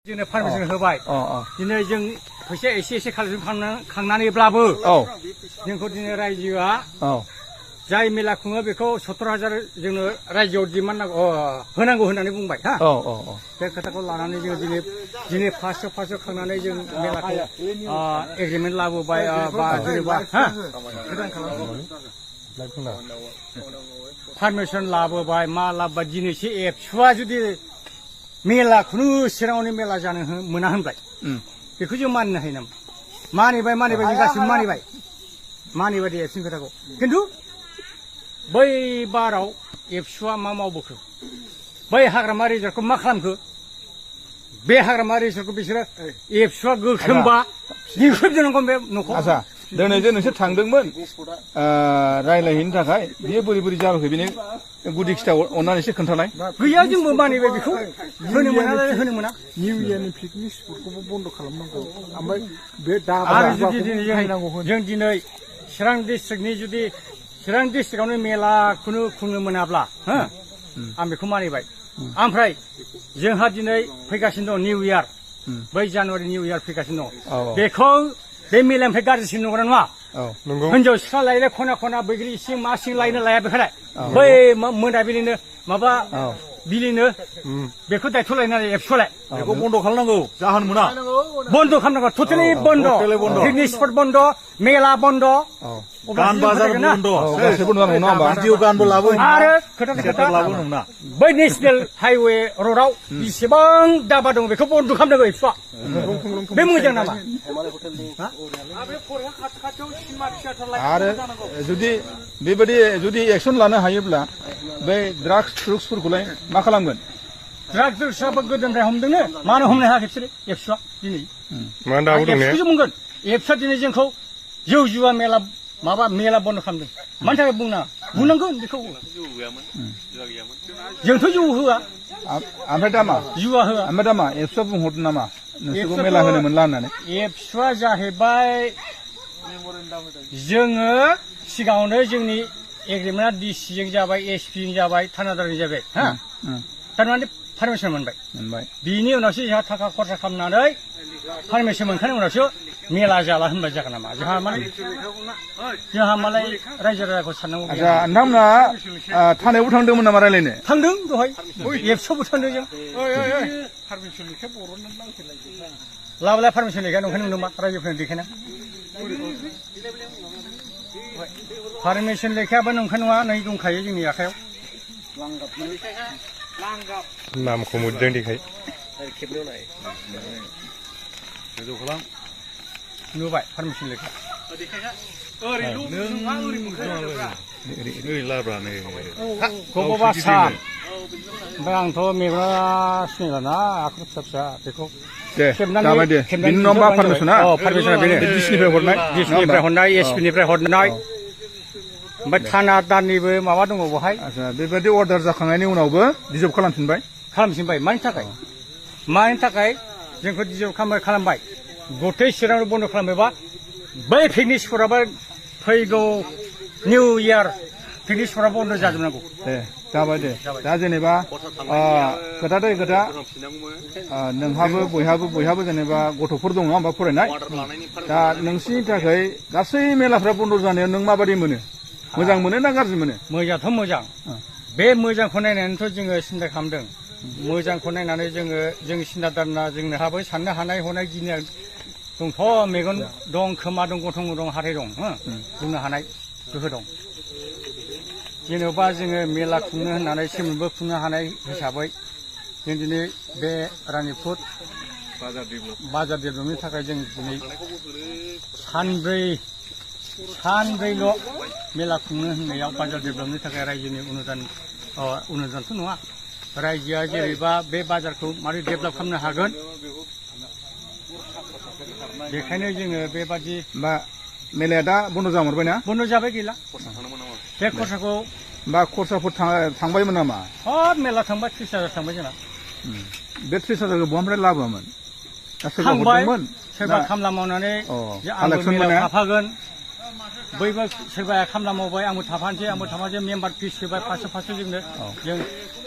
जोंनो पारमिसन होबाय दिनै जों फैसा एसे खांनानैब्लाबो जोंखौ दिनै रायजोआ जाय मेला खुङो बेखौ 70,000 जोंनो रायजोआव डिमान्ड होनांगौ होननानै बुंबाय हा बे खोथाखौ लानानै जों दिनै फार्स्ट खांनानै जों मेलाखौ एग्रिमेन्ट लाबोबाय बा जेनेबा हा पारमिसन लाबोबाय मा लाबोबाय दिनैसो एबसुआ जुदि मेला खुनु चिराङावनो मेला जानो मोना होनबाय बेखौ जों मानिनो हायो नामा मानिबाय जों गासिबो मानिबाय दे एबसुनि खोथाखौ खिन्थु बै बाराव एबसुआ मा मावबोखो बै हाग्रामा रिजर्टखौ मा खालामखो बे हाग्रामा रिजर्टखौ बिसोरो एबसुआ गोख्रोंबा दिंखोबजोनांगौ बे न'खौ दिनै जे नोंसोर थांदोंमोन रायलायहैनो थाखाय बियो बोरै जाबोखो बेनि गुदि खिथा अननानै एसे खोन्थानाय गैया जोंबो मानिबाय बेखौ होनो मोना निउ इयारनि पिकनिक स्पटखौबो बन्द' खालामनांगौ ओमफ्राय बे दा आरो जुदि जों दिनै चिरां डिस्ट्रिक्टआवनो मेलाखौनो खुंनो मोनाब्ला हो आं बेखौ मानिबाय ओमफ्राय जोंहा दिनै फैगासिनो दं निउ इयार बै जानुवारि निउ इयार फैगासिनो दं बेखौ बे मेलानिफ्राय गाज्रिसिन नंगौना नङा हिनजाव सिख्ला लायनो खना बैग्रि इसिं मा सिं लायनो लाया बेखौलाय बै मोनाबिलिनो माबा बिलिनो बेखौ दायथ' लायनानै एबसुलाय बेखौ बन्द' खालामनांगौ जाहोन मोना बन्द' खालामनांगौ टटेलि बन्द' पिकनिक स्पट बन्द' मेला बन्द' गान बाजार बन्द' भिडिअ गानबो लाबो आरो खोथा लाबोनो बै नेसनेल हाइवे र'डआव बेसेबां दाबा दं बेखौ बन्द' खालामनांगौ एबसुआ बे मोजां नामा आरो जुदि एक्सन लानो हायोब्ला बै ड्राग्सफोरखौलाय मा खालामगोन ड्राग्सआबो गोदोनिफ्राय हमदोंनो मानो हमनो हायाखै बिसोरो एबसुआ दिनै एबसुखौसो बुंगोन एबसुआ दिनै जोंखौ जौ जुवा मेला बन्द' खालामदों मानि थाखाय बुंनांगोन बेखौ जोंथ' जौ होआ ओमफ्राय दा मा जुवा होआ ओमफ्राय दा मा एबसुआ बुंहरदों नामा नोंसोरखौ मेला होनो मोनला होननानै एबसुआ जाहैबाय जोङो सिगाङावनो जोंनि एग्रिमेन्टआ डिसिजों जाबाय एसपिजों जाबाय थानादारजों जाबाय हा थारमाने पारमिसन मोनबाय बिनि उनावसो जोंहा थाखा खरसा खालामनानै पारमिसन मोनखांनायनि उनावसो मेला जाला होनबा जागोन नामा जोंहा मालाय रायजो राजाखौ साननांगौ आच्छा नोंथांमोना थानायावबो थांदोंमोन नामा रायलायनो थांदों दहाय एबसुआवबो थांदों जों लाबोलाय पारमिसन लेखा नंखायनो मोनदों मा रायजोफोरनो देखायना पारमिसन लेखायाबो नंखाय नङा नै दंखायो जोंनि आखायाव नामखौ मोजां देखाय नुबाय पारमिसन लेखा सान ओमफ्राय आंथ' मेगना सिनायलाना आखर फिसा बेखौ दे जाबाय दे बिनि उनाव मा पारमिसना पारमिसना बेनो डिसिनिफ्राय हरनाय एसपिनिफ्राय हरनाय ओमफ्राय थाना दाननिबो माबा दङ बहाय आच्छा बेबायदि अर्डार जाखांनायनि उनावबो डिजर्भ खालामफिनबाय मानि थाखाय जोंखौ डिजर्भ खालामबाय गथै चिराङाव बन्द' खालामोबा बै पिकनिक स्पटआबो फैगौ निउ इयार पिकनिक स्पटआ बन्द' जाजोबनांगौ दे जाबाय दे दा जेनेबा खोथा नोंहाबो बयहाबो जेनेबा गथ'फोर दं नङा होमबा फरायनाय दा नोंसिनि थाखाय गासै मेलाफ्रा बन्द' जानायाव नों माबादि मोनो मोजां मोनो ना गाज्रि मोनो मोजांथ' मोजां बे मोजांखौ नायनानैथ' जोङो सिन्था खालामदों मोजांखौ नायनानै जोंनि सिन्था दारना जोंनोहाबो साननो हानाय हनाय गिनाय दंथ' मेगन दं खोमा दं गन्थं दं हाथाय दं बुंनो हानाय गोहो दं जेनेबा जोङो मेला खुंनो होननानै सेमोनबो खुंनो हानाय हिसाबै जों दिनै बे रानिपुर बाजार डेभेलपनि थाखाय जों दिनै सानब्रैल' मेला खुंनो होननायाव बाजार डेभेलपनि थाखाय रायजोनि अनुदानथ' नङा रायजोआ जेरैबा बे बाजारखौ मारै डेभेलप खालामनो हागोन बेखायनो जोङो बेबादि मेलाया दा बन्द' जाहरबायना बन्द' जाबाय गैला बे खरसाखौ खरसाफोर थांबायमोन नामा सब मेला थांबाय 30,000 थांबाय जोंना बे 30,000खौ बहानिफ्राय लाबोआमोन थांबाय सोरबा खामला मावनानै आंबो मेलायाव थाफागोन बैबो सोरबाया खामला मावबाय आंबो थाफानोसै मेम्बार फिस होबाय 500 जोंनो जों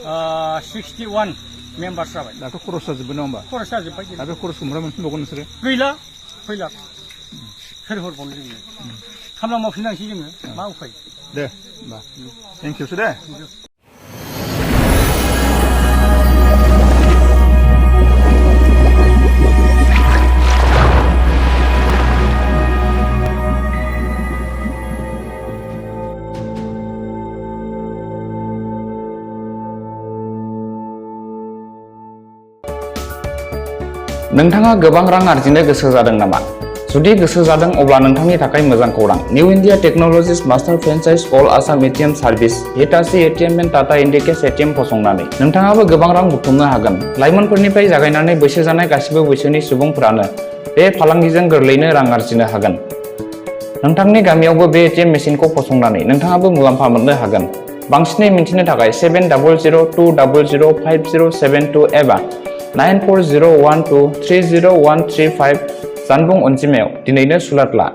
61 मेम्बार जाबाय दाथ' खरस जाजोब्बाय नङा होमबा खरस जाजोब्बाय दा बे खरसखौ ओमफ्राय मोनफिनबावगोन नोंसोरो गैला फैला सोर हरबावनो जोङो खामला मावफिननांसै जोङो मा उफाय दे होमबा थेंक इउसो दे नोंथाङा गोबां रां आरजिनो गोसो जादों नामा? जुदि गोसो जादों अब्ला नोंथांनि थाखाय मोजां खौरां। New India technologies master franchise all Assam ATM service Hitachi ATM and Tata Indicash ATM फसंनानै नोंथाङाबो गोबां रां बुथुमनो हागोन। लाइमोनफोरनिफ्राय जागायनानै बैसो जानाय गासिबो बैसोनि सुबुंफोरानो बे फालांगिजों गोरलैनो रां आरजिनो हागोन। नोंथांनि गामियावबो बे एटिएम मेसिनखौ फसंनानै नोंथाङाबो मुलाम्फा मोननो हागोन। बांसिनै मिन्थिनो थाखाय 7002005072 एबा 9401230135 जानबुं अनजिमायाव दिनैनो सुलाद ला।